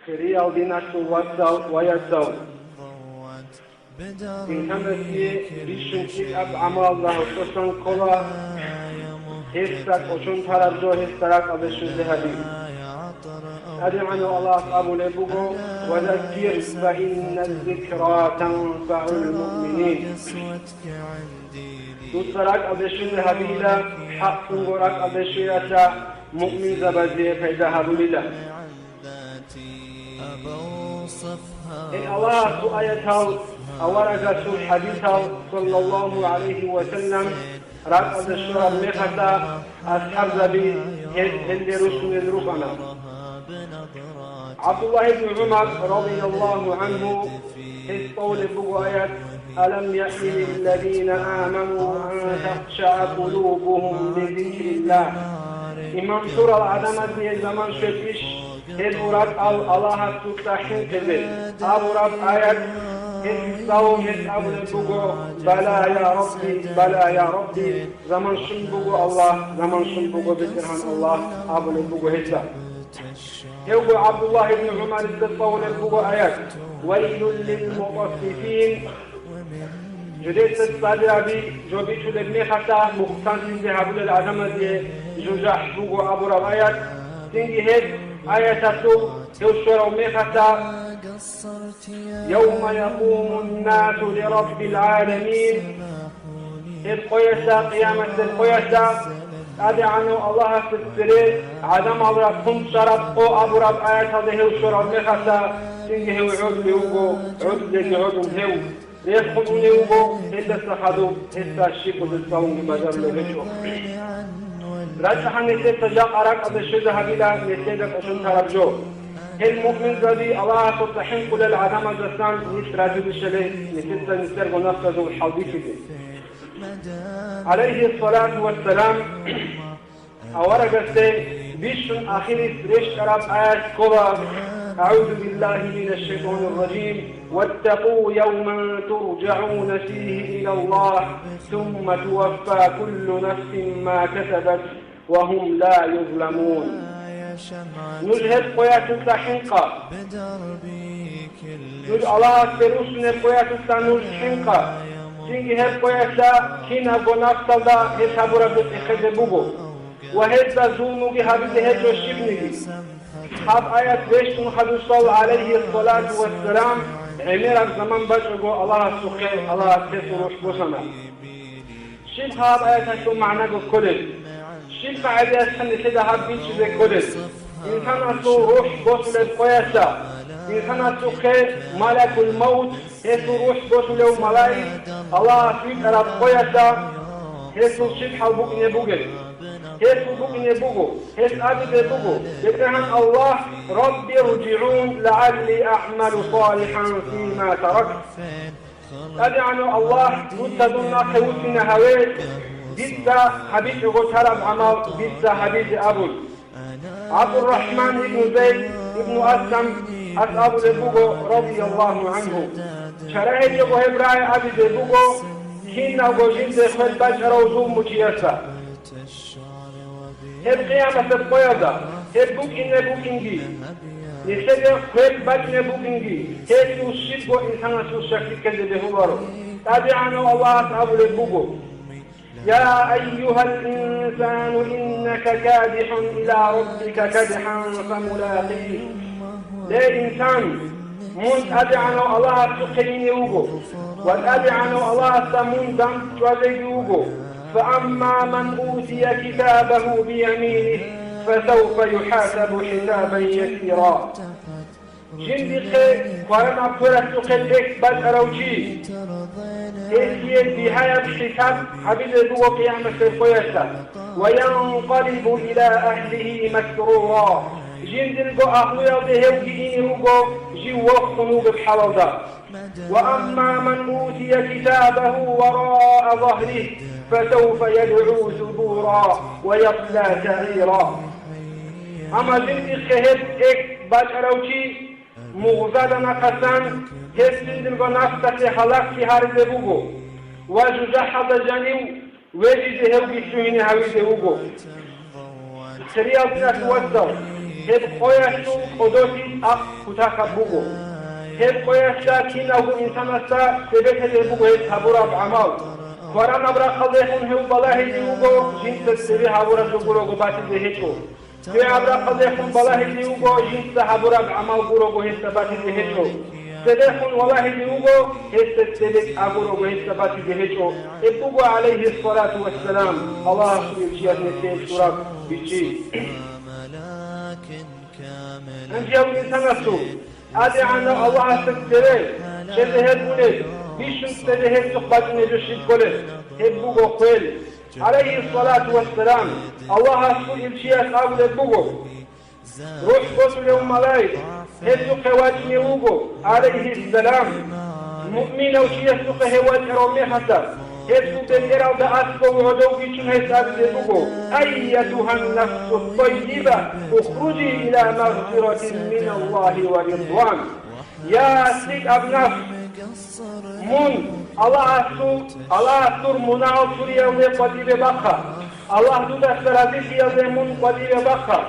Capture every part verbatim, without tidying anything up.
Хириял диналъул вацал ва яцал! Инсанасе бищун цӀикӀкӀаб гӀамалалда гьоркьосан ккола, гьесда кӀочон тараб жо гьесда ракӀалде щвезе гьаби. ТӀадегӀанав Аллагьас абулеб буго: «Ва заккир, фа инна ззикра танфагӀул муъминин». Дуца ракӀалде щвезе гьабила, хӀакълъунго ракӀалде щвеялъа муъминзабазе пайда гьабулила. Гьел Аллагьасул аятал, аварагасул хӀадисал, саллаллагьу гӀалайгьи ва саллам, ракӀалде щвараб мехалъа, асхӀабзаби гьел гьелде руссунел рукӀана. ГӀабдуллагь ибн ГӀумар, радияллагьу гӀангьу, гьес цӀалулеб буго аят: «Алам яъни лилладина аману ан тахшаа къулубугьум лизикриллагь». Иман лъурал гӀадамазие заман щвечӀищ гьел ракӀал Аллагьасукьа хӀинкъизе? Абураб аят гьес цӀалун, гьес абулеб буго: «Бала, я Рабби, бала, я Рабби, заман щун буго, Аллагь, заман щун буго, БетӀергьан Аллагь», абулеб буго гьесда. Гьевго ГӀабдуллагь ибн ГӀумарица цӀалулеб буго аят: «Вайлул лил мутаффифин». Жидеца цӀалиаби, жо бичулеб мехалъа мухтанлъизе гьабулел гӀадамазе жужахӀ буго абураб аят. Цинги гьеб аяталъул гьев щварав мехалъа: «Явма якъумун-насу лираббил гӀаламин». Гьеб къоялъа, къияматалъул къоялъа, ТӀадегӀанав Аллагьасда цере гӀадамал рахъун чӀараб къо абураб аяталда гьев щвараб мехалъа, цинги гьев гӀодулев вуго, гӀодулелги гӀодун гьев рехун унев вуго, гьелдаса хадуб гьесда щиб бугеб цӀалунги бажарулеб гьечӀо. РачӀа гьаниб нилъеца жакъа ракӀалде щвезе гьабила нилъеда кӀочон тараб жо. Гьел муъминзаби Аллагьасукьа хӀинкъулел гӀадамаздасан нилъ разилищали нилъеца нилъер гунагьазул хӀалбихьизе. ГӀалайгьиссалату вассалам, аварагасде бищун ахирис рещтӀараб аят ккола: «АгӀузу биллагьи минаш шайтӀанир ражим. Ваттакъу явман туржагӀуна фигьи илаллагь, сумма туваффа куллу нафсин ма касабат ва гьум ла юзламун». Нуж гьеб къоялъулъа хӀинкъа. Нуж Аллагьасде руссунеб къоялъулъа нуж хӀинкъа. Цинги гьеб къоялъа кинабго нафсалда гьеб гьабураб бетӀер хъезе буго ва гьезда зулмуги гьабизе гьечӀо щибниги. Гьаб аят рещтӀун хадусал, гӀалайгьиссалату вассалам, гӀемераб заман бачӀого Аллагьасухъе Аллагьас гьесул рухӀ босана. Щиб гьаб аяталъул магӀнаго кколеб? Щиб къагӀидаялъ нилъеда гьаб бичӀчӀизе кколеб? Инсанасул рухӀ босулеб къоялъа, инсанасухъе малакул-мавт, гьесул рухӀ босулев малаик, Аллагьас витӀараб къоялъа гьесул щиб хӀал букӀине бугеб? Гьесул букӀине буго, гьес абизе буго: «БетӀергьан Аллагь, Рабби ржигӀун лагӀалли аъмалу салихӀан фима таракт». ТӀадегӀанав Аллагь, дуца дун нахъе вуссине гьаве, дица гьабичӀого тараб гӀамал дица гьабизе абун. ГӀабдуррахӀман ибн Зайд ибн Аслам ас абулеб буго, радияллагьу гӀангьу: «Чара гьечӀого гьеб рагӀи абизе буго киналго жинде хвел бачӀарав зулмучиясда». Гьеб къиямасеб къоялда, гьеб букӀине букӀинги, нилъеде хвел бачӀине букӀинги, гьелъул щибго инсанасул щаклъи ккезе бегьуларо. ТӀадегӀанав Аллагьас абулеб буго: «Я айюгьал инсану иннака кадихӀун иля раббика кадихӀан фамулакигь». Ле, инсан, мун ТӀадегӀанав Аллагьасухъе ине вуго ва ТӀадегӀанав Аллагьасда мун дандчӀвазеги вуго. «Фаамма ман утия китабагьу бияминигь, фасавфа юхӀасабу хӀисабан ясира». Жиндихъе кваранаб квералъухъе тӀехь бачӀарав чи, гьесие бигьаяб хӀисаб гьабизе буго къиямасеб къоялъа: «Ва янкъалибу иля агьлигьи масрура». Жиндирго агьлуялде гьевги ине вуго жив вохун вугеб хӀалалда. «Ва амма ман утия китабагьу вараа загьригь, фасавфа ядгӀу субура ва ясла сагӀира». Амма жиндихъе гьеб тӀехь бачӀарав чи, мугъзада нахъасан, гьес жиндирго нафсалъе гьалаклъи гьаризе буго ва жужахӀалда жанив Вежизе гьевги лъугьине гьавизе вуго. Хириял диналъул вацал, гьеб къоялъул кӀодолъи цӀакъ кутакаб буго. Гьеб къоялъа киналго инсанасда цебетӀезе буго гьес гьабураб гӀамал. Кваранаб рахъалдехун гьев балагьизе вуго, жинца цебе гьабураб жо гурого батизе гьечӀо. КвегӀаб рахъалдехун балагьизе вуго, жинца гьабураб гӀамал гурого гьесда батизе гьечӀо. Цебехун валагьизе вуго, гьесда цебе тӀагурого гьесда батизе гьечӀо. Гьеб буго гӀалайгьиссалату вассалам Аллагьасул илчияс нилъее лъураб бичӀчӀи. Гьанже гьав инсанасул ТӀадегӀанав Аллагьасда цеве чӀезе гьеб унеб, бищун цебе гьеб цӀух бачӀунеб жо щиб кколеб? Гьеб буго хвел. ГӀалайгьиссалату вассалам, Аллагьасул илчияс абулеб буго: «РухӀ босулев малаик гьесухъе вачӀине вуго, гӀалайгьиссалам. Муъминав чиясухъе гьев вачӀарав мехалъа, гьесул бетӀералда аскӀов гӀодовги чӀун гьес абизе буго: Айятугьан нафсу тӀайиба, ухружи иля магъфиратин миналлагьи ва ридван». Я, лъикӀаб нафс, мун Аллагьасул, Аллагьас дур мунагьал туриялде къватӀибе бахъа, Аллагь дудаса разилъиялде мун къватӀибе бахъа.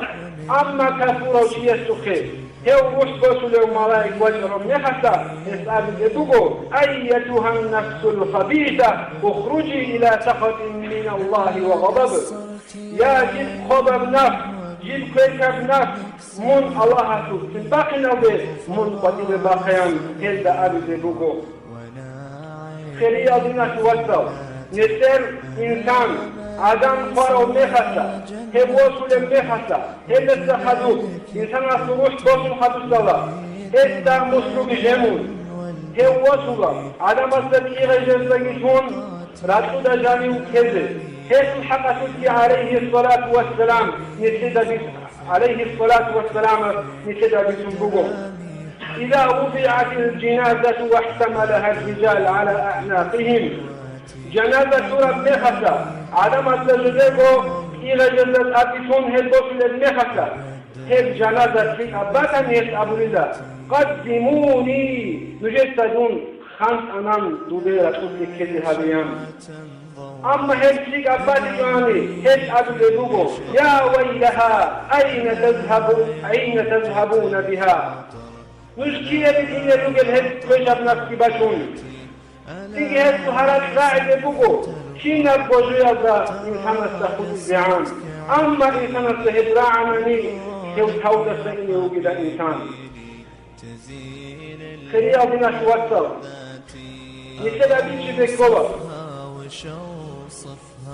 Амма капурав чиясухъе гьев рухӀ босулев малаик вачӀараб мехалъа, гьес абизе буго: «Айятугьан нафсул хабиса, ухружи иля сахатин миналлагьи ва гъадаб». Я, жиб хъобаб нафс, жиб квекаб нафс, мун Аллагьасул цин бахъиналде мун къватӀибе бахъаян гьелда абизе буго. Хириял диналъул вацал, нилъер инсан, Адам хварав мехалъа, гьев восулеб мехалъа, гьелдаса хадуб, инсанасул рухӀ босун хадусала, гьесда мусруги жемун. Гьев восула, Адамасда кӀигъе жездаги тун, ракьуда жанив ккезе. Гьесул хӀакъалъулъги гӀалайгьиссалату вассалам нилъеда бицун, гӀалайгьиссалату вассаламас нилъеда бицун буго: «Иза вудигӀатил жаназату вахӀтамалагьар рижал гӀала аънакъигьим». Жаназа лъураб мехалъа, гӀадамазда жидего кӀигъе жезда тӀаде тун гьел босулеб мехалъа, гьеб жаназа лъикӀаб батани гьес абулила: «Къаддимуни, нужеца дун хантӀанан дубе ракьулъе ккезе гьабеян». Амма гьеб лъикӀаб батичӀони, гьес абулеб буго: «Я вайлагьа, айна тазгьабу-, айна тазгьабуна бигьа?» Нуж киялде ине ругел гьеб квешаб нафсги бачун? Цинги гьесул гьаракь рагӀизе буго кинабго жоялда инсанасда хутӀизегӀан. Амма инсанасда гьеб рагӀанани, гьев тавдаса ине вугила инсан. Хириял диналъул вацал, нилъеда бичӀчӀизе ккола.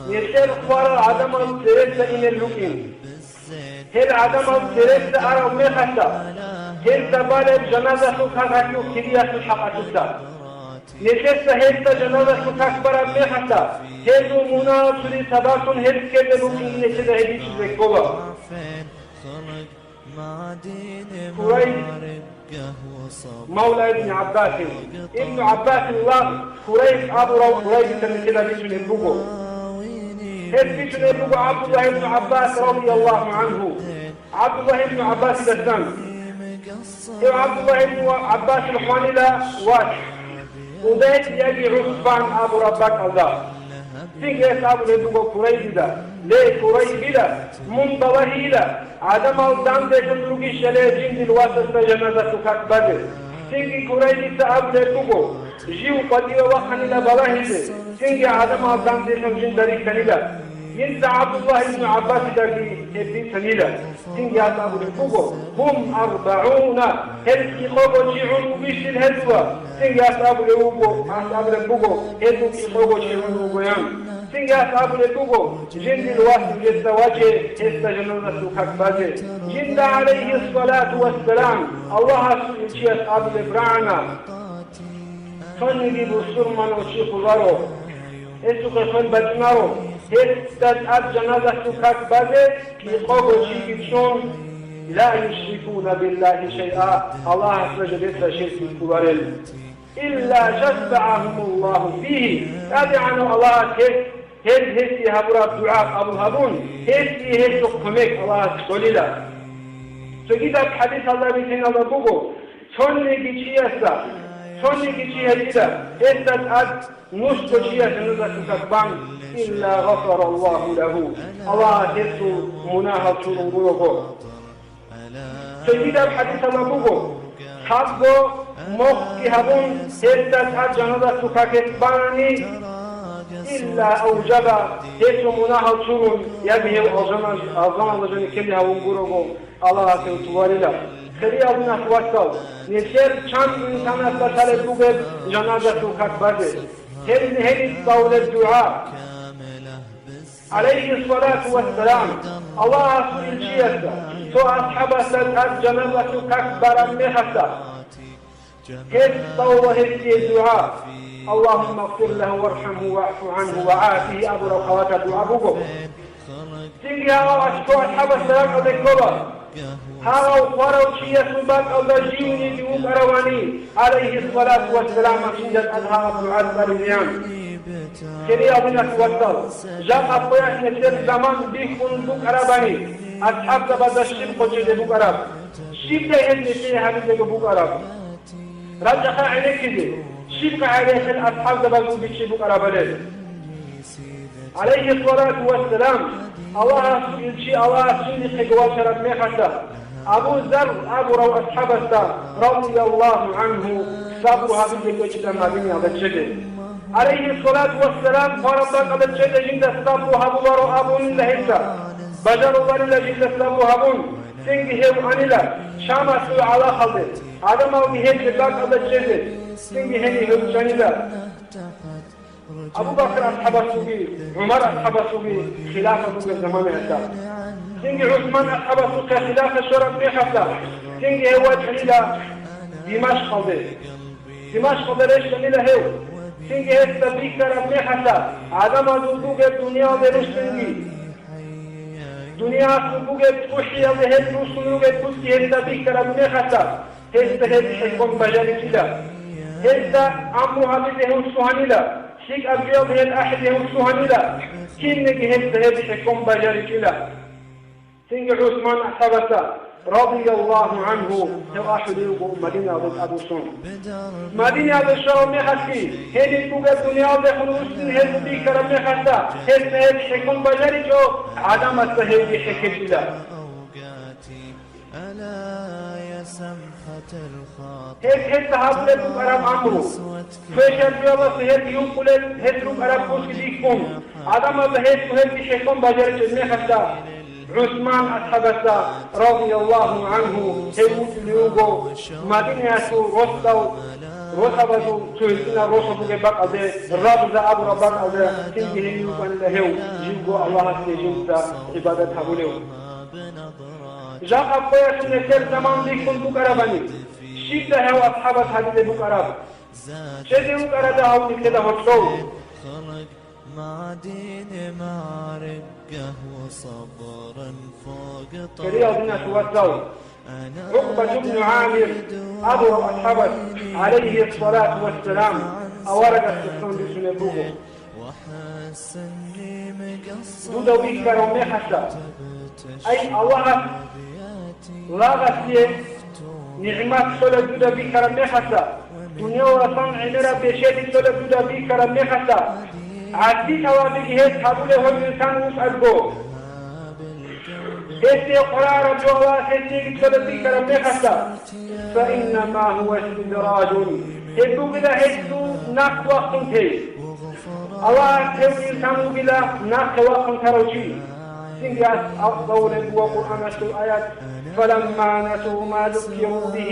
Нилъер хварал гӀадамал цересда инел рукӀин. Гьел гӀадамал цересда арав мехалъа, гьезда балеб жаназалъул какалъул хириялъул хӀакъалъулъа. Нилъеца гьезда жаназалъул как бараб мехалъа, гьезул мунагьал цури сабаблъун гьез ккезе рукӀин нилъеда гьеб бичӀчӀизе ккола. Курайб мавла Ибн ГӀаббасин. Ибн ГӀаббасил лагъ Курайб абурав Курайбица нилъеда бицунеб буго. Гьеб бицунеб буго ГӀабдуллагь ибн ГӀаббас радияллагьу гӀангьу. ГӀабдуллагь ибн ГӀаббасидасан. Гьев ГӀабдуллагь ибн ГӀаббасил хванила вас. Удайд яги ГӀусбан абураб бакӀалда. Цинги гьес абулеб буго Курайбида: «Ле, Курайбила, мун балагьила, гӀадамал данделъун ругищали жиндир васасда жаназалъул как базе». Цинги Курайбица абулеб буго: «Жив къватӀиве вахъанила балагьизе, цинги гӀадамал данделъун жинда рихьанила». Гьелда ГӀабдуллагь ибн ГӀаббасидаги гьеб бицанила. Цинги гьас абулеб буго: «Гьум арбагӀуна», гьел кӀикъого чи гӀун вугищил гьезула. Цинги гьас абулеб буго, гьас абулеб буго: «Гьезул кӀикъого чи гӀун вугоян». Цинги гьас абулеб буго: «Жиндир вас нужеца ваче, гьесда жаназалъул как базе». Жинда, гӀалайгьиссалату вассалам, Аллагьасул илчияс абулеб рагӀана: «Цониги бусурманав чи хуларо, гьесухъе хвел бачӀунаро, гьесда тӀад жаназалъул как базе кӀикъого чиги чӀун, ла юшрикуна биллагьи шайъа, Аллагьасда жидеца ширк кколарел. Илла шаффагӀагьумуллагьу фигьи, ТӀадегӀанав Аллагьас гьес, гьез гьесие гьабураб дугӀа къабул гьабун, гьесие гьесухъ кумек Аллагьас кьолила». Цогидаб хӀадисалда бицинаб буго: «Цониги чиясда Цониги чи гьечӀила, гьесда тӀад нужго чияс жаназалъул как бан, илла гъафараллагьу лагьу, Аллагьас гьесул мунагьал чурун гурого. Цогидаб хӀадисалда буго, лъабго мохги гьабун, гьесда тӀад жаназалъул как гьес банани, илла авжаба, гьесул мунагьал чурун, яги гьев алжана-, алжаналда жанив ккелин гьавун гурого. Аллагьас гьев туларила. Хириял динул вацал, нилъер чан инсанасда лъалеб бугеб жаназалъул как базе. Гьел гьениб цӀалулеб дугӀа. ГӀалайгьиссалату вассалам, Аллагьасул илчиясда, цо асхӀабасда тӀад жаназалъул как бараб мехалъа, гьеб цӀалула гьесие дугӀа, «Аллагьумма гъфир лагьу вархӀамгьу вагӀфу гӀангьу ва гӀафигьи» абураб халатаб дугӀа буго. Цинги гьав аскӀов асхӀабасда ракӀалде ккола, гьав хварав чиясул бакӀалда живниги вукӀаравани, гӀалайгьиссалату вассаламас жинда тӀад гьаб дугӀа цӀализеян. Хириял динул вацал, жакъа къоялъ нилъер заман бихьун букӀарабани, асхӀабзабазда щиб къочӀизе букӀараб, щибдай гьез нилъее гьабизего букӀараб? РачӀаха гӀенеккизе, щиб къагӀидаялъ асхӀабзабазул бичӀчӀи букӀарабали? ГӀалайгьиссалату вассалам, Аллагьасул илчи Аллагьас жиндихъего вачараб мехалъа, Абу Зарр абурав асхӀабасда, радияллагьу гӀангьу, сабру гьабизе кӀвечӀила Мадинаялда чӀезе. ГӀалайгьиссалату вассалам, хвараб бакӀалда чӀезе жинда сабру гьабуларо абунила гьесда, бажаруларила жинда сабру гьабун, цинги гьев анила Шамалъул гӀалахалде, гӀадамалги гьечӀеб бакӀалда чӀезе, цинги гьенив гьев чӀанила. Абу Бакр асхӀабасулги, ГӀумар асхӀабасулги хилафа бугеб заманаялда, цинги ГӀусман асхӀабасухъе хилафа щвараб мехалъа, цинги гьев вачӀанила Димашкалде. Димашкалда рещтӀанила гьев, цинги гьесда бихьараб мехалъа, гӀадамазул бугеб дуниялде руссинги, дуниялалъул бугеб цӀухӀиялде гьез руссун ругеб пусги гьесда бихьараб мехалъа, гьесда гьеб хӀехьон бажаричӀила. Гьезда амру гьабизе гьев лъугьанила, лъикӀаб жоялда гьел ахӀизе гьев лъугьанила, кинниги гьезда гьеб хӀехьон бажаричӀила. Цинги ГӀусман асхӀабасда, радияллагьу гӀангьу, гьев ахӀулев вуго Мадинаялда тӀадвуссун. Мадинаялде щвараб мехалъги, гьениб бугеб дуниялдехун руссин гьезул бихьараб мехалъа, гьезда гьеб хӀехьон бажаричӀо, гӀадамазда гьевги хӀехьечӀила. Гьеб гьесда гьабулеб букӀараб амру. Квешаб жоялдаса гьез юкъулел гьес рукӀараб пусги бихьун, гӀадамазда гьесул гьебги хӀехьон бажаричӀеб мехалъа, ГӀусман асхӀабасда, радияллагьу гӀангьу, гьев вугев вуго Мадинаялъул росдал росабазул цо гьитӀинаб росаб бугеб бакӀалде, Рабза абураб бакӀалде, цинги гьенив вукӀанила гьев, живго Аллагьасде жинца гӀибадат гьабулев. Жакъа къоялъ нилъер заман бихьун букӀарабани, щибдай гьав асхӀабас гьабизе букӀараб? ЧӀезе вукӀарада гьав нилъеда гьоркьов. Хириял динул вацал, ГӀукъбат ибн ГӀамир абурав асхӀабас, гӀалайгьиссалату вассалам, аварагасдасан бицунеб буго. Дуда бихьараб мехалъа, ай, Аллагьас лагъасие нигӀмат кьолеб дуда бихьараб мехалъа, дуниялалдасан гӀемераб бечедица кьолеб дуда бихьараб мехалъа, гӀаси тӀалабиги гьес гьабулев гьев инсан вукӀаго, гьесие къваригӀараб жо Аллагьас гьесиеги кьолеб бихьараб мехалъа, فإنما هو استدراج. Гьеб бугила гьесул нахъ вахъун тей. Аллагьас гьев инсан вугила нахъе вахъун тарав чи. Цинги гьес абулеб буго Къуръаналъул аят: فلما نسوا ما ذكروا به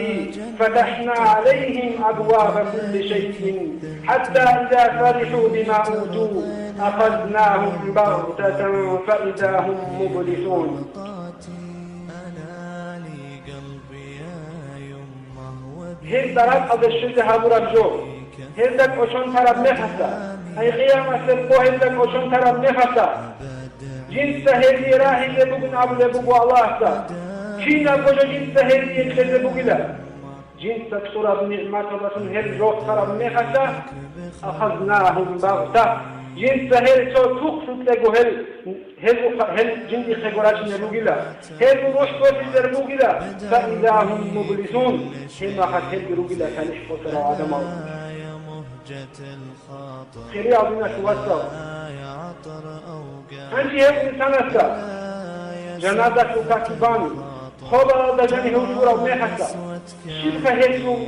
فتحنا عليهم أبواب كل شيء حتى إذا فرحوا بما أوتوا أخذناهم بغتة فإذا هم مبلسون. Гьезда ракӀалде щвезе гьабураб жо, гьезда кӀочон тараб мехалъа, ай, къиямасеб къо гьезда кӀочон тараб мехалъа, жинца гьезие рагьизе бугин абулеб буго Аллагьасда. Кинабго жо жинца гьезие кьезе бугила. Жинца кьураб нигӀматалдалъун гьел рохараб мехалъа, أخذناهم بغتة, Жинца гьел цо тухлъукьего гьел, гьел, гьел жиндихъего рачинел ругила. Гьел рухӀ босизер бугила, فإذا هم مبلسون, гьеб мехалъ гьелги ругила талихӀ къотӀарал гӀадамал. Хириял диналъул вацал. Гьанже гьев инсанасда жаназалъул какги бани, хабаралда жанив гьев лъурав мехалъа, щибха гьесул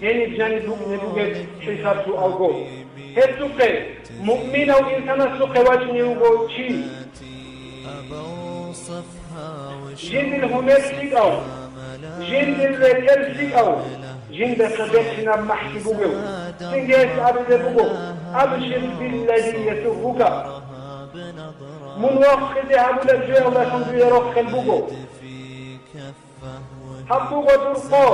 гьениб жаниб букӀине бугеб хӀисаб-суалго? Гьесухъе, муъминав инсанасухъе вачӀине вуго чи. Жиндир гьумер лъикӀав, жиндир ретӀел лъикӀав, жиндаса бергьинаб махӀги бугев. Цинги гьес абулеб буго: «Абшир биллади ясуррука». Мун вохизе гьабулеб жоялдалъун дуе рохел буго. Гьаб буго дур къо.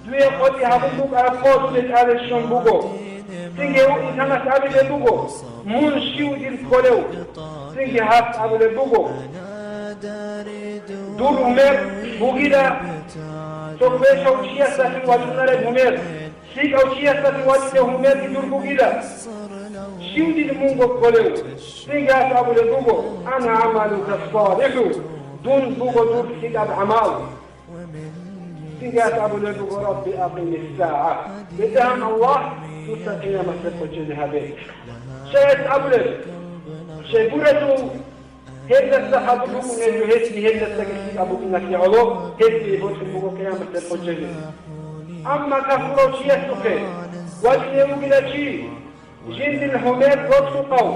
Дуе къотӀи гьабун букӀараб къо дуде тӀаде щун буго. Цинги гьев инсанас абулеб буго: «Мун щив дир кколев?» Цинги гьас абулеб буго: «Дур гьумер бугила цо квешав чиясдалъун вачӀунареб гьумер». ЛъикӀав чиясдалъун вачӀунев гьумерги дур бугила. Щив дир мунго кколев? Цинги гьас абулеб буго: «Ана гӀамалука салихӀу», дун буго дур лъикӀаб гӀамал. Цинги гьас абулеб буго: «Рабби, акъимиссагӀа», БетӀергьан Аллагь, дуца къияматалъ къочезе гьабе. Щай гьес абулеб? Щайгурелъул Гьелдаса хадуб букӀунеб жо гьесие, гьелдасаги лъикӀаб букӀиналъе гӀоло, гьесие бокьун буго къияматалъ къочезе. Амма кафурав чиясухъе вачӀине вугила чи, жиндир гьумер рокьукъав,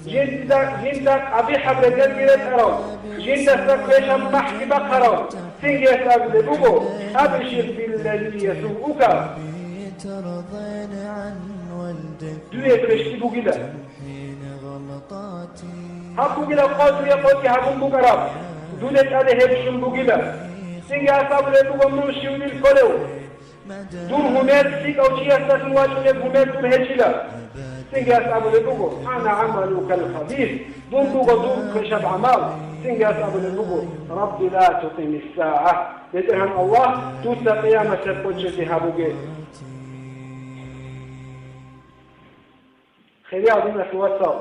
жинда, жинда къабихӀаб ретӀелги ретӀарав, жиндаса квешаб махӀги бахъарав, цинги гьес абулеб буго: «Абшир биллади ясуррука». Дуе квешлъи бугила. Гьаб бугила къо дуе къотӀи гьабун букӀараб, дуда тӀаде гьеб щун бугила. Цинги гьас абулеб буго: «Мун щив дир кколев?» Дур гьумер лъикӀав чиясдалъун вачӀунеб гьумер дур гьечӀила. Цинги гьас абулеб буго: «Ана гӀамалукал хабис», дун буго дур квешаб гӀамал. Цинги гьас абулеб буго: «Рабби, ла тукъимиссагӀа», БетӀергьан Аллагь, дуца къияматалъ къочезе гьабуге. Хириял диналъул вацал,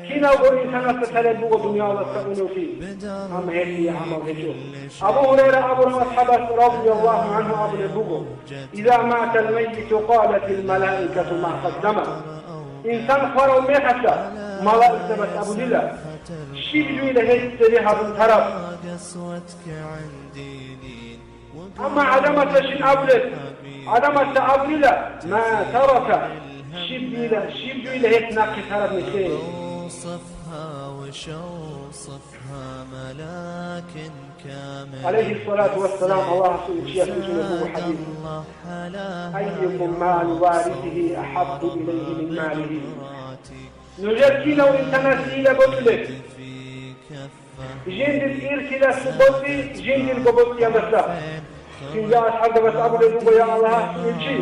киналго инсанасда лъалеб буго дуниялалдаса уневлъи, амма гьелъие гӀамал гьечӀо. Абу Гьурайра абурав асхӀабас, радияллагьу гӀангьу, абулеб буго: «Иза матал майиту, къалатил малаикату ма къаддама». Инсан хварав мехалъа, малаикзабаз абулила: «Щиб жуйила гьес цебе гьабун тараб?» Амма гӀадамасда щиб абулеб? ГӀадамасда абулила: «Ма тарака», щиб дила, щиб дуила гьеб нахъе тараб нилъее? ГӀалайгьиссалату вассалам, Аллагьасул илчияс бицунеб буго хӀадис: «Айюкум малу варисигьи ахӀаббу илайгьи мин малигьи». Нужер кинав инсанасейила бокьулеб? Жиндир ирсиласул боцӀи жиндирго боцӀиялдаса. Цинги асхӀабзабаз абулеб буго: «Я Аллагьасул илчи,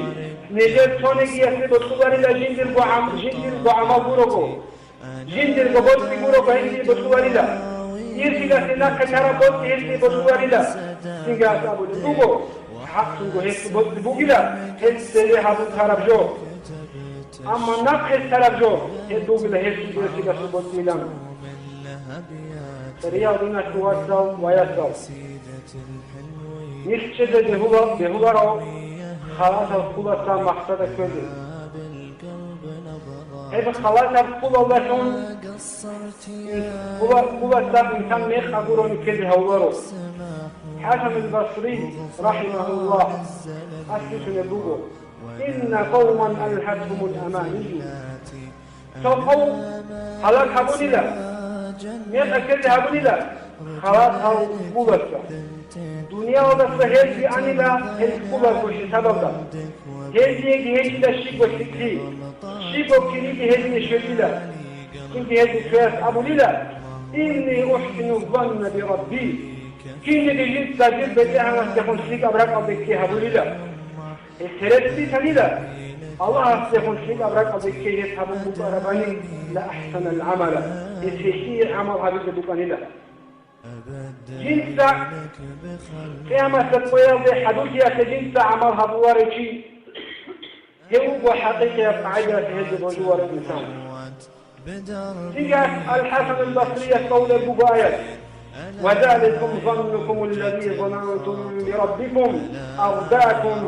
нижер цонигиясе бокьуларила жиндирго гӀам-, жиндирго гӀамал гурого, жиндирго боцӀи гурого гьесие бокьуларила. Ирсиласе нахъе тараб боцӀи гьесие бокьуларила». Цинги гьас абулеб буго: «ХӀакълъунго гьесул боцӀи бугила гьес цеве гьабун тараб жо». Амма нахъе тараб жо гьеб бугила гьесул ирсиласул боцӀилан. Хириял диналъул вацал ва ясал. Нилъ чӀезе бегьула-, бегьуларо халатал хъуласа махсада кквезе. Гьеб халатал хъулалдалъун хъула-, хъуласа инсан мекъ агурони ккезе гьавуларо. ХӀасан аль-Басри, рахӀимагьуллагь, асбицунеб буго: «Инна къавман алгьатгьумул аманию». Цо къавм гьалак гьабунила, мекъ ккезе гьабунила халатал хъуласа. Дуниялалдаса гьезги анила гьел хъулазго хӀисабалда. Гьезиеги гьечӀила щибго лъикӀлъи, щибго кириги гьезие щвечӀила. Цинги гьезул цояс абулила: «Инни ухсину занна би Рабби». Кинниги жинца жир БетӀергьанасдехун лъикӀаб ракӀалде ккей гьабулила. Гьес гьересиги лъанила, Аллагьасдехун лъикӀаб ракӀалде ккей гьес гьабун букӀарабани, ла ахсанал гӀамала, гьес гьелъие гӀамал гьабизе букӀанила. Жинца къиямасеб къоялде хӀадурлъиялъе жинца гӀамал гьабуларев чи, гьев вуго хӀакъикъияб къагӀидаялъ гьезде божуларев инсан. Цинги Ал-ХӀасанул Басрияс цӀалулеб буго аят: «وذلكم ظنكم الذي ظننتم بربكم أرداكم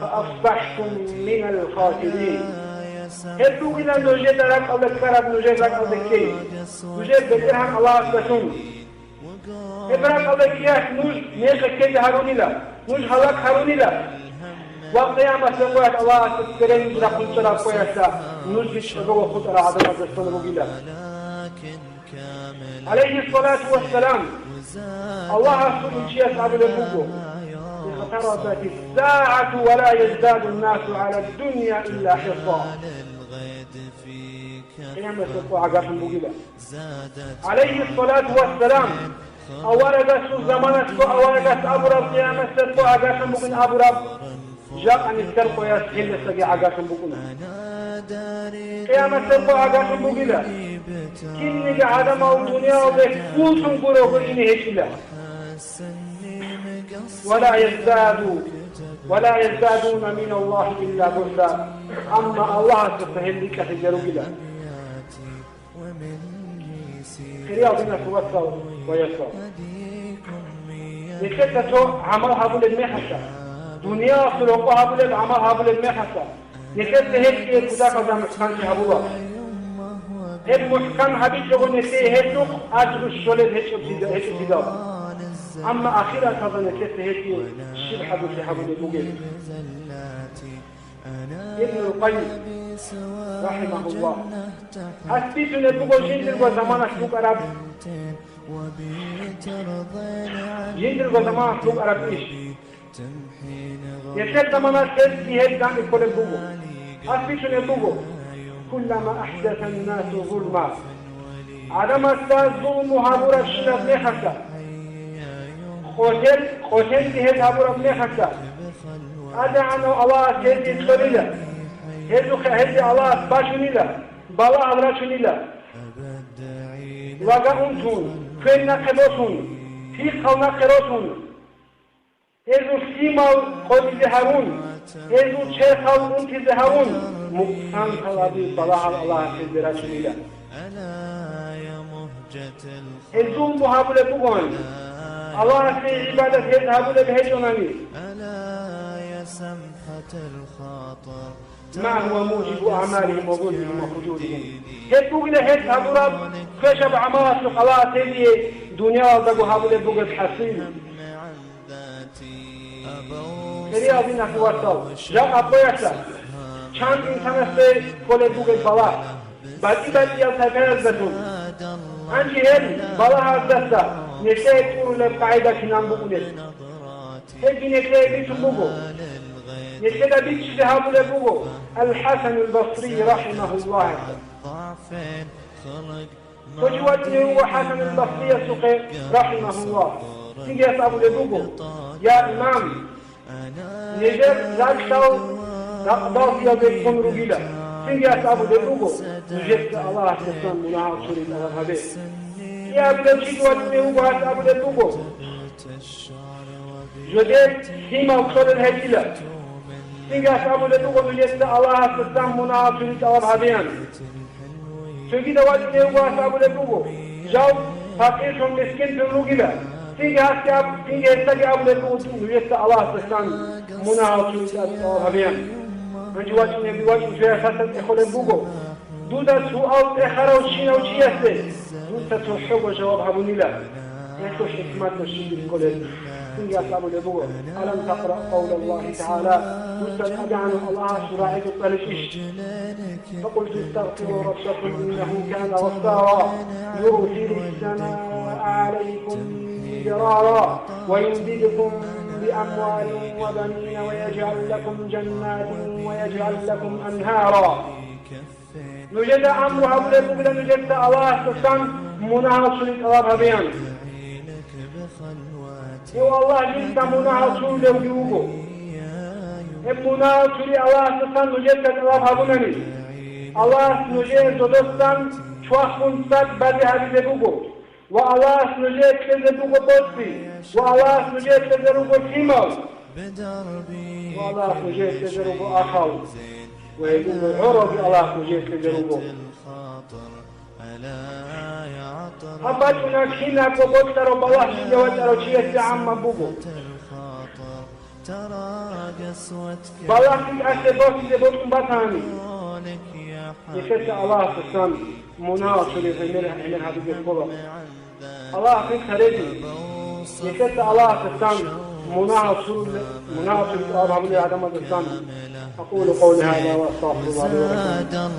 فأصبحتم من الخاسرين». Гьеб бугилан нужеда ракӀалде ккараб нужер ракӀалде ккей, нужер БетӀергьан Аллагьасдалъун. Гьеб ракӀалде ккеялъ нуж мекъи ккезе гьарунила, нуж гьалак гьарунила. Ва къиямасеб къоялъ Аллагьасда цере нуж рахъун чӀараб къоялъ нужги чӀобого хутӀарал гӀадамаздасан ругила. ГӀалайгьиссалату вассалам, Аллагьасул илчияс абулеб буго: «اقتربت الساعة ولا يزداد الناس على الدنيا إلا حرصا». Къиямасеб къо гӀагарлъун бугила. ГӀалайгьиссалату вассалам, аварагасул заманалъго аварагас абураб къиямасеб къо гӀагарлъун бугин абураб, жакъа нилъер къоялъ гьелдасаги гӀагарлъун букӀуна. Къиямасеб къо гӀагарлъун бугила, кинниги гӀадамал дуниялалде хутун гурого ине гьечӀила. «ولا يزداد، ولا يزدادون من الله إلا بعدا». Амма Аллагьасдаса гьел рикӀкӀалъизе ругила. Хириял диналъул вацал ва яцал, нилъеца цо гӀамал гьабулеб мехалъа, дуниялалъул рокъо гьабулеб гӀамал гьабулеб мехалъа, нилъеца гьечӀеб кутакалда мухӀканлъи гьабула. Гьеб мухӀкан гьабичӀого нилъее гьелъухъ ажру щолеб гьечӀеб дида-, гьечӀеб дида. Амма ахираталда нилъеца гьечӀеб щиб хӀадурлъи гьабулеб бугеб? Ибнул Къайим, рахимахуллагь, гьас бицунеб буго жиндирго заманалъ букӀараб, жиндирго заманалъ букӀараб иш. Нилъер заманалъ гьез кигьел гьаниб кколеб буго. Гьас бицунеб буго: «كلما أحدث الناس ظلما». ГӀадамазда зулму гьабурабщинаб мехалъа, къотел, къотелги гьез гьабураб мехалъа, ТӀадегӀанав Аллагьас гьезие кьолила, гьезухъе гьезие Аллагьас бачунила, балагьал рачунила. Лага унтун, квен нахъе босун, пихъал нахъе росун, гьезул лъимал къотӀизе гьарун, гьезул черхал унтизе гьарун, мукъсанлъи балагьал Аллагьас гьезде рачунила. Гьез зулму гьабулеб бугоан, Аллагьасе гӀибадат гьез гьабулеб гьечӀонани. ما هو موجب أعمالهم وظلمهم وفجورهم. Гьеб бугила гьез гьабураб квешаб гӀамалалъухъ Аллагьас гьезие дуниялалдаго гьабулеб бугеб хӀасил. Хириял диналъул вацал, жакъа къоялъ чан инсанасде кколеб бугеб балагь, батӀи-батӀиял тайпаялдалъун. Гьанже гьел балагьаздаса нилъее тӀурулеб къагӀида кинан букӀунеб? Гьебги нилъее бицун буго. Нилъеда биччизе гьабулеб буго Ал-ХӀасанул Басрий рахимахуллагьасда. Цо чи вачӀунев вуго ХӀасанул Басриясухъе рахимахуллагь. Цинги гьес абулеб буго: «Я имам, нижер ракьал ракъдалъиялде ккун ругила». Цинги гьес абулеб буго: «Нужеца Аллагьасдасан мунагьал чури тӀалаб гьабе». КӀиабилев чиги вачӀунев вуго, гьес абулеб буго: «Жодер лъимал кьолел гьечӀила». Цинги гьес абулеб буго: «Нужеца Аллагьасдасан мунагьал чури тӀалаб гьабеян». Цогидав вачӀунев вуго, гьес абулеб буго: «Жал пакъирлъун, мискинлъун ругила». Цинги гьесги аб-, цинги гьесдаги абулеб буго: «Нужеца Аллагьасдасан мунагьал чури тӀалаб гьабеян». Гьанже вачӀунебги вачӀун, цояс гьасда цӀехолеб буго: «Дуда суал цӀехаравщинав чиясе дуца цохӀого жаваб гьабунила». Гьелъул хӀикматалъ щиб кколеб? Цинги гьес абулеб буго: «ألم تقرأ قول الله تعالى». Дуца ТӀадегӀанав Аллагьасул рагӀи цӀаличӀищ? «فقلت استغفروا ربكم إنه كان غفارا يرسل السماء عليكم مدرارا ويمددكم بأموال وبنين ويجعل لكم جنات ويجعل لكم أنهارا». Нужеда амру гьабулеб бугила нужеца Аллагьасдасан мунагьал чури тӀалаб гьабеян. Гьев Аллагь жинца мунагьал чурулевги вуго. Гьеб мунагьал чури Аллагьасдасан нужеца тӀалаб гьабунани, Аллагьас нужее зодосан чвахун цӀад базе гьабизе буго. Ва Аллагьас нужее кьезе буго боцӀи, ва Аллагьас нужее кьезе руго лъимал, ва Аллагьас нужее кьезе руго ахал, ва гьеб буго гӀоралги Аллагьас нужее кьезе руго. Гьаб бачӀуна кинабго бокьарав балагь лъизе вачӀарав чиясе гӀамма буго. Балагьги тӀаде босизе бокьун батани, нилъеца Аллагьасдасан мунагьал чурил гӀемер, гӀемер гьабизе ккола. Аллагьасда рецц гьареги, нилъеца Аллагьасдасан мунагьал чурулел, мунагьал чурулел тӀалаб гьабулел гӀадамаздасан. أقول قولي هذا وأستغفر الله لي ولكم.